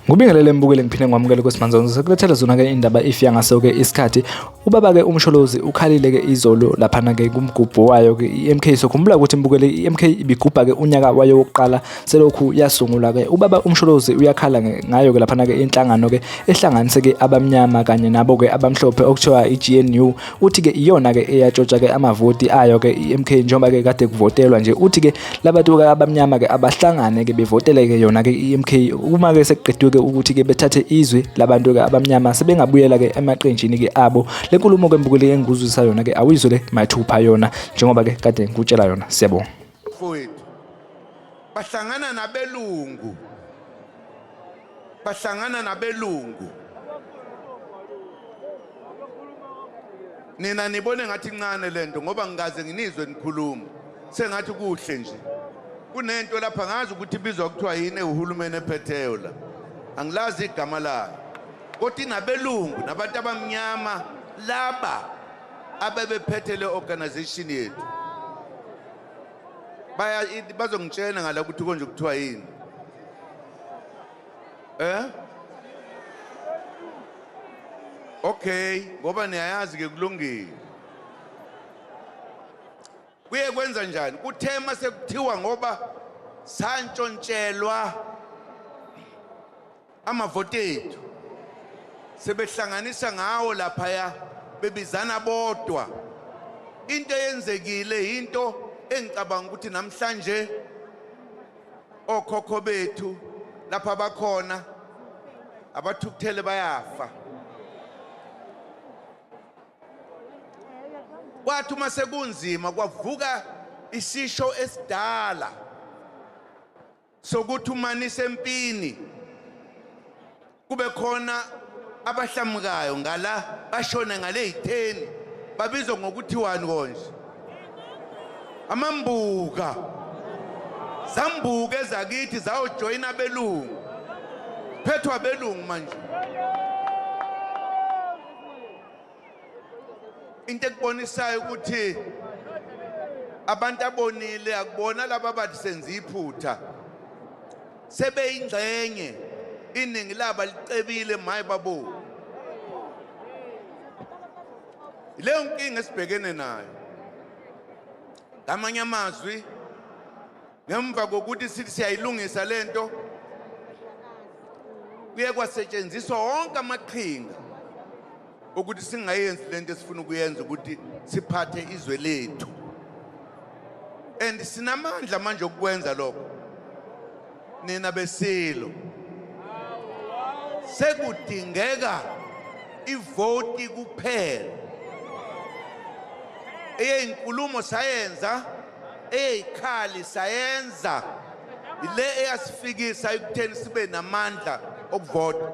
Ngubingelele mbukeli, ngiphinde ngwamukele kwesimanzonzo sekulethela zona-ke indaba ifika ngaso-ke isikhathi. Ubaba-ke uMsholozi ukhalile-ke izolo laphana-ke kumgubho wayo-ke i-MK. Sokhumbula ukuthi mbukeli, i-MK ibigubha-ke unyaka wayo wokuqala selokhu yasungulwa-ke. Ubaba uMsholozi uyakhala ngayo-ke laphana-ke inhlangano-ke ehlanganise-ke abamnyama kanye nabo-ke abamhlophe okuthiwa i-GNU. Uthi-ke iyona-ke eyatshotsha-ke amavoti ayo-ke i-MK njengoba-ke kade kuvotelwa nje. Uthi-ke labantu-ke abamnyama-ke abahlangane-ke bevotele-ke yona-ke i-MK. Uma-ke sekuqediwe-ke ukuthi-ke bethathe izwi labantu-ke abamnyama, sebengabuyela-ke emaqenjini-ke abo. Le nkulumo-ke mbukeli engikuzwisa yona-ke awuyizwe le mathupha yona njengoba-ke kade ngikutshela yona. Siyabonga. Mfowethu, bahlangana nabelungu, bahlangana nabelungu. Nina nibone ngathi incane lento ngoba ngikaze nginizwe nikhuluma, sengathi kuhle nje. Kunento lapha ngazi ukuthi ibizwa kuthiwa yini uhulumeni ephetheyo la, angilazi igama layo, kodwa inabelungu nabantu abamnyama laba abebephethe le organization yethu. Baya bazongitshena ngala ukuthi konje kuthiwa yini. Okay, ngoba niyayazi ke, kulungile. Kuye kwenza njani? Kuthema sekuthiwa ngoba santshontshelwa amavoti ethu, sebehlanganisa ngawo laphaya, bebizana bodwa. Into eyenzekile into engicabanga ukuthi namhlanje okhokho bethu lapha bakhona abathukuthele bayafa. Kwathi uma sekunzima kwavuka isisho esidala sokuthi uma nisempini kube khona abahlamukayo ngala bashone ngale yitheni, babizwa ngokuthiwani konje? Amambuka. Zambuka ezakithi zayojoyina abelungu, phethwa abelungu manje. Into ekubonisayo ukuthi abantu abonile akubona laba bathi senza iphutha, sebeyingxenye iningi laba licebile. Maye babo, leyo nkinga esibhekene nayo. Ngamanye amazwi, ngemva kokuthi sithi siyayilungisa lento, kuye kwasetshenziswa wonke amaqhinga ukuthi singayenzi lento esifuna ukuyenza, ukuthi siphathe izwe lethu. And sinamandla manje okukwenza lokho. Nina besilo, sekudingeka ivoti kuphela. Eyeyinkulumo sayenza, eyeyikhali sayenza, ile eyasifikisa ekutheni sibe namandla okuvota.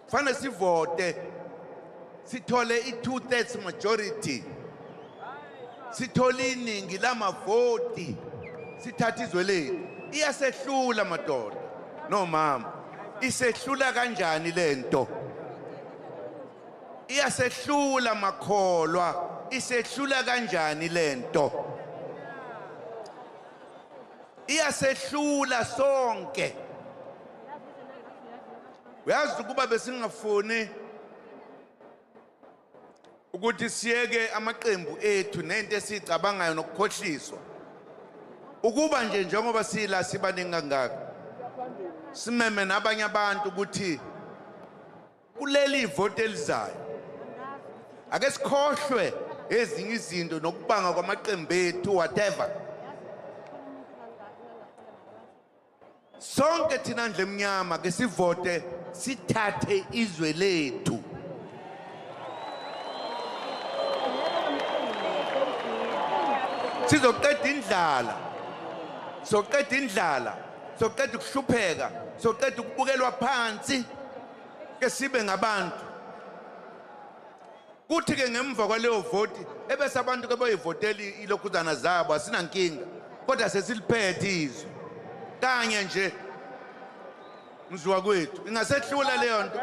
Fanele sivote, sithole i-2/3 majority, sithole iningi lamavoti, sithathe izwe lethu. Iyasehlula madoda nomama. Isehlula kanjani lento? Iyasehlula makholwa. Isehlula kanjani lento? Iyasehlula sonke. Uyazi ukuba besingafuni ukuthi siyeke amaqembu ethu nento esiyicabangayo nokukhohliswa, ukuba nje njengoba sila sibaningi kangaka, simeme nabanye abantu ukuthi kuleli ivoti elizayo ake sikhohlwe ezinye izinto nokubanga kwamaqembu ethu, whatever. Sonke thina ndle emnyama ke sivote, sithathe izwe lethu. Sizoqeda indlala, soqeda indlala, soqeda ukuhlupheka, soqeda ukubukelwa phansi, ke sibe ngabantu. Kuthi ke ngemva kwaleyo voti ebese abantu ke bayivotela ilokhuzana zabo, asinankinga, kodwa sesiliphethe izwe kanye nje. Mzwa kwethu, ingasehlula leyo nto.